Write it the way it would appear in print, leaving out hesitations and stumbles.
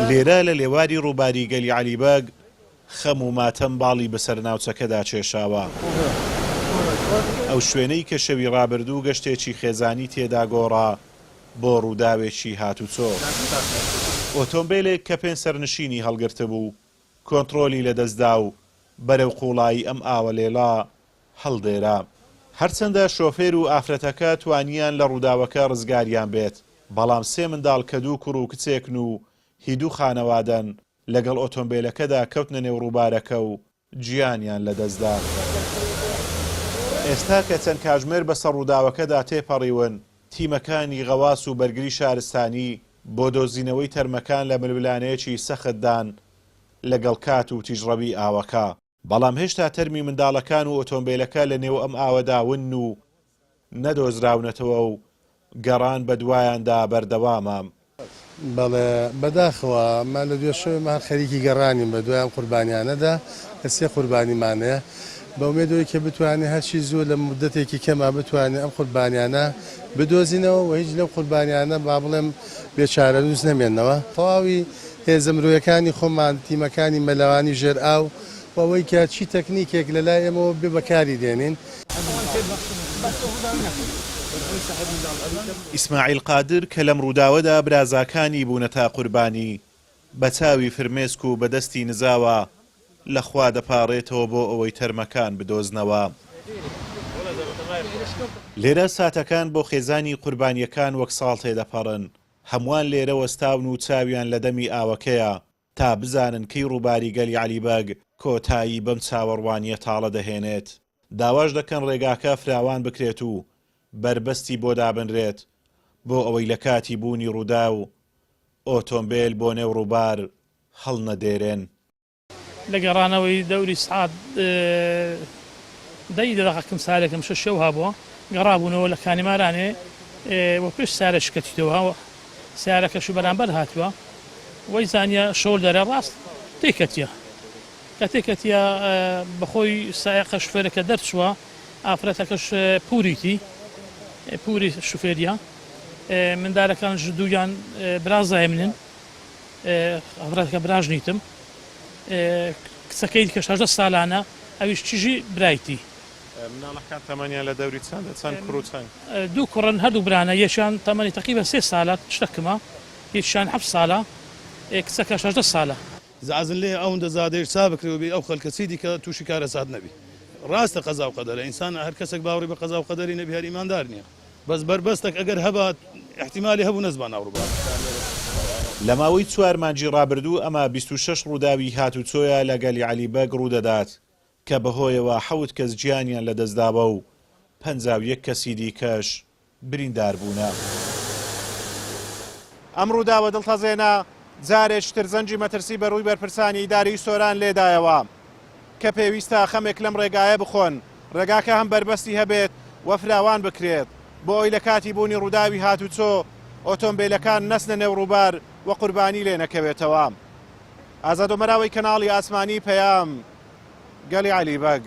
لێرە لە لێواری ڕووباری گەلی عەلی بەگ، خەم و ماتەم باڵی بەسەر ناوچەکەدا کێشاوە. ئەو شوێنەی کە شەوی ڕابردوو گەشتێکی خێزانی تێدا گۆڕا بۆ ڕووداوێکی هاتوچۆ. ئۆتۆمبێلێک کە پێنج سەرنشینی هەڵگرتبوو، کۆنتڕۆلی لەدەستدا و بەرەو قووڵایی ئەم ئاوە لێڵە هەڵدێرا. هەرچەندە شۆفێر و ئافرەتەکە توانیان لە ڕووداوەکە ڕزگاریان بێت، بەڵام سێ منداڵ کە دوو کوڕ و کچێکن و هی دوو خانەوادەن، لەگەڵ ئۆتۆمبێلەکەدا کەوتنە نێو ڕووبارەکە و گیانیان لەدەستدا. ئێستا کە چەند کاژمێر بەسەر ڕووداوەکەدا تێپەڕیون، تیمەکانی غەواس و بەرگری شارستانی بۆ دۆزینەوەی تەرمەکان لە ململانێیەکی سەختدان لەگەڵ کات و تیژڕەوی ئاوەکە. بەڵام هێشتا تەرمی منداڵەکان و ئۆتۆمبێلەکە لە نێو ئەم ئاوەدا ونن و نەدۆزراونەتەوە و گەڕان بەدوایاندا بەردەوامە. بەڵێ بەداخەوە ئەمە لە دوێ شەوێ مە هەر خەریکی گەڕانین بە دوای ئەم قوربانیانەدا کە سێ قوربانیمان هەیە بە ئومێدەوەی کە بتوانین هەرچی زووە لە مودەتێکی کەما بتوانین ئەم قوربانیانە بدۆزینەوە و هیچ لەو قوربانیانە با بڵێم بێ چارەنووس نەمێنەوە. تەواوی هێزە مرۆیەکانی خۆمان، تیمەکانی مەلەوانی ژێر ئاو و ئەوەی کە چی تەکنیکێک لە لای ئێمەوە بێ بەکاری دێنین. ئیسماعیل قادر کە لەم ڕووداوەدا برازاکانی بوونەتە قوربانی، بە چاوی فرمێسک و بە دەستی نزاوە لە خوا دەپاڕێتەوە بۆ ئەوەی تەرمەکان بدۆزنەوە. لێرە ساتەکان بۆ خێزانی قوربانییەکان وەک ساڵ تێدەپەڕن، هەمووان لێرە وەستاون و چاویان لە دەمی ئاوەکەیە تا بزانن کەی ڕووباری گەلی عەلی بەگ کۆتایی بەم چاوەڕوانییە تاڵە دەهێنێت. داواش دەکەن ڕێگاکە فراوان بکرێت و بەربەستی بۆ دابنرێت بۆ ئەوەی لە کاتی بوونی ڕووداو ئۆتۆمبێل بۆ نێو ڕووبار هەڵنەدێرێن. لە گەڕانەوەی دەوری سەعات دە ی دەقەکم سارێکم شەش شەو هابووە گەڕابوونەوە لە کانیمارانێ و پێش سارە شکەتیتەوە سیارەکەش و بەرامبەر هاتووە وەی زانیە شۆر دەرە ڕاست تێکەتیە کە تێکەتیە بەخۆی سایەقە شوفێرەکە دەرچووە ئافرەتەکەش پوریتی پوری شوفێریە مندارەکانش دوویان برازای منن ئافرەتەکە براژنیتم کچەکەی کە 16 سالانە ئەویش چژی برایتی. مناڵەکان تەمەنیان لە دەوری چەندە چەند کوڕ و چەند؟ دوو کوڕن هەردوو برانە یەکیان تەمەنی تەقریبەن سێ سالە شتەکمە یەکیان حەفت سالە کچەکە 16 سالە. زازن لێ ئەوندە زادەیش چا بکرێ و بی ئەو خەلکە چی دیکە توشی کارەسات نەبی ڕاستە قەزا و قەدەرە ئینسان هەر کەسەک باوڕی بە قەزا و قەدەری نەبی هەر ئیماندار نیە بەس بەربەستەک ئەگەر هەبا ئیحتیمالی هەبوو نەچبا ناو ڕوبار. لە ماوەی چوار مانگی ڕابردوو ئەمە 26 ڕووداوی هاتوچۆیە لە گەلی عەلی بەگ ڕوودەدات کە بەهۆیەوە حەوت کەس گیانیان لەدەستداوە و 51 کەسی دیکەش بریندار بوونە. ئەم ڕووداوە دڵتەزێنە جارێکی تر زەنگی مەترسی بە ڕووی بەرپرسانی ئیدارەی سۆران لێدایەوە کە پێویستە خەمێک لەم ڕێگایە بخۆن، ڕێگاکە هەم بەربەستی هەبێت و فراوان بکرێت بۆ ئەوی لە کاتی بوونی ڕووداوی هاتوچۆ ئۆتۆمبیلەکان نەچنە نێو ڕووبار و قوربانی لێ نەکەوێتەوە. ئازاد ئۆمەراوەی کەناڵی ئاسمانی پەیام، گەلی عەلی بەگ.